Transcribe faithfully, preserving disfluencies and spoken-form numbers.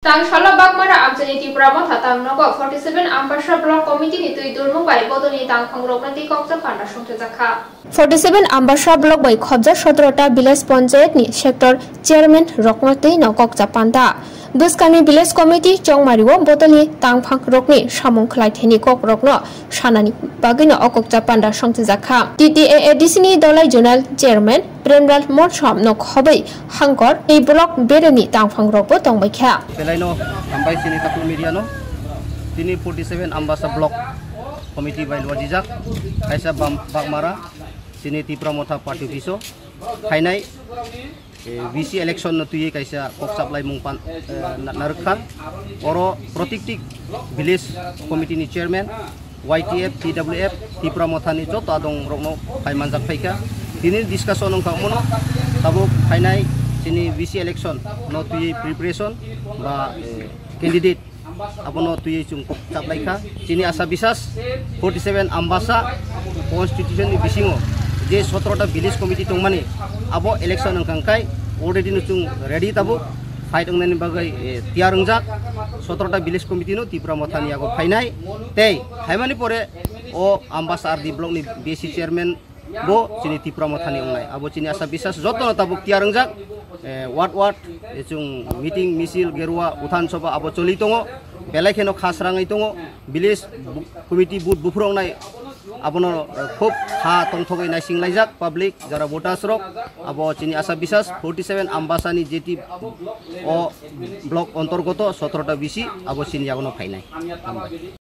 Tang salo Bagmara Amchaini Tipra Motha tang nogo forty seven Ambasa Block Committee ni twi dulmung bai bodolni tangphang rokno twi kokcha panda songchajak kha. Forty seven Ambasa Block bai khobjak sotro ta Village Panchayat ni Sector Chairman rokno twi no kokcha panda. Bwskangni Village Committee chongmario bodolni tangphang rokni samung khlai thani kok rokno sanani bagwino o kokcha panda songchajak kha. T T A A D C ni Dolai Zonal Chairman Premlal Monsom no khobwi hangkor tei block bereni tangphang rokbo tongbai kha. Belaino hambai chini takhuk media no. Tini forty seven Ambasa Block Committee bai luajijak kaisa bam-, Bagmara chini Tipra Motha Party office o phainai, eh, V C election no twiwi kaisa kok chaplaimung pan, eh, na-, narwkha. Oro protikti village committee ni chairman, Y T F, T W F, Tipra Motha ni joto adong rokno phai manjak phaikha. Tini discussion wngkha omono tabuk phainai chini V C election no twiwi preparation ba, eh, candidate abono twiwi chwng kok chaplaikha. Chini asa bisas forty seven Ambasa constitution ni bisingo je sotro ta village committee tongmani abo election wngkha hwnkhe already no chwng ready tabuk fight wngnani bagwi, eh, tiyar wngjak. Sotro ta village committee no Tipra Motha ni yago phainai tei phaimani pore o Ambasa R D block ni B C chairman bo chini Tipra Motha ni wngnai. Abo chini asa bisas jotono tabuk tiyar wngjak. Eh, ward ward, eh, chwng meeting, misil, gerua, uthan soba abo choli tongo. Belai kheno kha srangwi tongo. Village bu-, committee booth buphuru wngnai abono, eh, khub kha tongthogwi naising laijak public jara voters rok. Abo chini asa bisas forty seven Ambasa ni jeti o block ontorgoto sotro ta V C abo chini yagono phainai. Hambai.